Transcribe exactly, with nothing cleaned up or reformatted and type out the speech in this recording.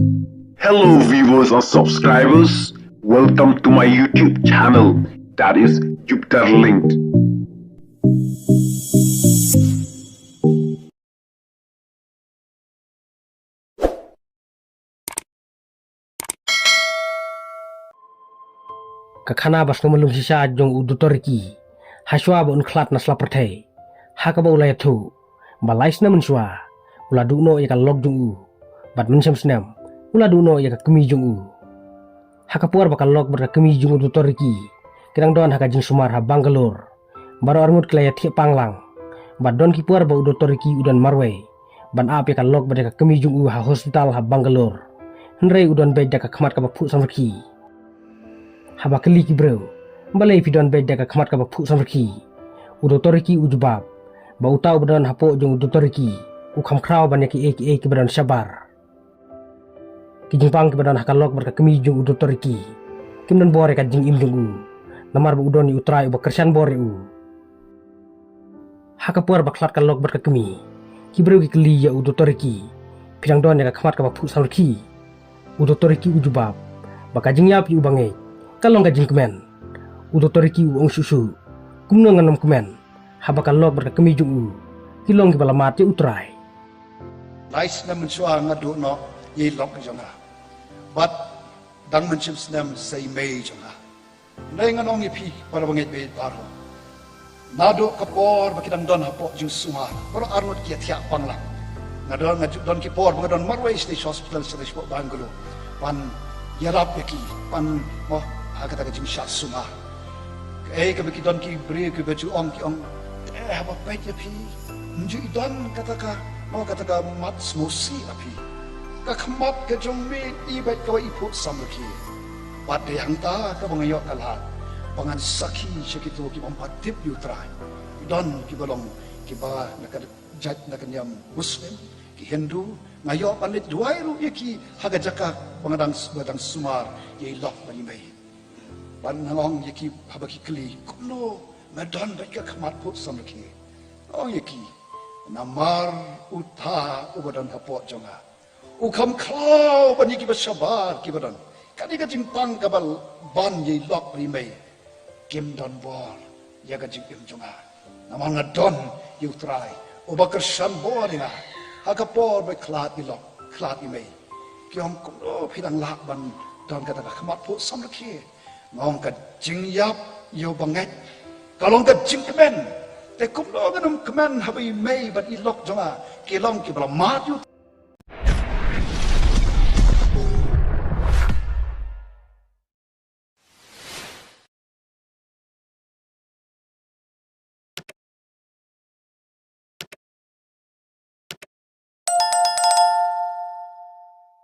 Hello, viewers and subscribers. Welcome to my YouTube channel, that is Jupiter Linked. Ka khana ba sngewlem shisha jong u Doctor Ricky, ha shuwa ba un khlad na sla pyrthei, ha kaba u la ïathuh ba lai snem mynshuwa u la duh noh ïa ka lok jong u, bad mynshem snem u la duh noh ïa ka kmie jong u. Ha ka por ba ka lok bad ka kmie jong u Doctor Ricky ki dang don ha ka jingsumar ha Bangalore, baroh arngut ki la ïathiah pang lang ba don ki por ba u Doctor Ricky u don marwei ban ap ïa ka lok bad ïa ka kmie jong u ha hospital ha Bangalore. Hynrei u don beit da ka khmat kaba phuh samrkhie. Haba kylli ki briew, balei phi don beit da ka khmat kaba phuh samrkhie, u Doctor Ricky u jubab ba uta uba don hapoh jong u Doctor Ricky u kham khraw ban ïa kiei kiei kiba don shabar. Ki jingpang kiba don ha ka lok bad ka kmie jong u Doctor Ricky kim don bor ïa ka jingim jong u, namar ba u don ïa u Trai uba kyrshan bor ïa u. Ha ka por ba khlad ka lok bad ka kmie, ki briew ki kylli ïa u Doctor Ricky, phi dang don ïa ka khmat kaba phuh samrkhie? U Doctor Ricky u jubab ba ka jingïap ïa u bangeit ka long ka jingkmen. U Doctor Ricky u ong shuh shuh, kumno ngan ym kmen haba ka lok bad ka kmie jong u ki long kiba la mad ïa u Trai. Lai snem mynshuwa nga duh noh ïa i lok jong nga, bad dang mynshem snem sa i mei jong nga. Hynrei ngan ong ïa phi para bangeit bad baroh, naduh ka por ba ki dang don hapoh jingsumar, baroh arngut ki ïathiah pang lang. Nga don, nga ju don ki por ba nga don marwei sha Hospital sha Bangalore ban ïarap ïa ki, ban, mo, ha kata ka jingshah sumar. Kaei kaba ki don ki briew kiba ju ong, ki ong, eh, haba peit ïa phi, ym ju i don kata ka, mo, kata ka mat sngewsih ïa phi. Ka khmat ka jong me i beit kaba i phuh samrkhie. Bad dei hangta kaba nga ïoh ka lad ba ngan sakhi sha kito ki bym pat tip ïa u Trai. Ki don kiba long kiba na ka jait na ka niam Muslim, ki Hindu, nga ïoh ban leit duwai ruh ïa ki ha ka jaka ba nga dang, ba dang sumar ïa i lok bad i mei. Bad nga ong ïa ki haba ki kylli kumno nga don beit ka khmat phuh samrkhie, nga ong ïa ki, namar uta uba don hapoh jong nga u kham khraw ban ïa kiba shabar kiba don. Kane ka jingpang kaba ban ïa i lok bad i mei kim don bor ïa ka jingim jong nga. Namar nga don ïa u Trai uba kyrshan bor ïa nga. Ha ka por ba khlad i lok, khlad i mei, ki ong kumno phi dang lah ban don kata ka khmat phuh samrkhie. Nga ong ka jingïap ïa u bangeit ka long ka jingkmen. Te kumno ngan ym kmen haba i mei bad i lok jong nga ki long kiba la mad ïa u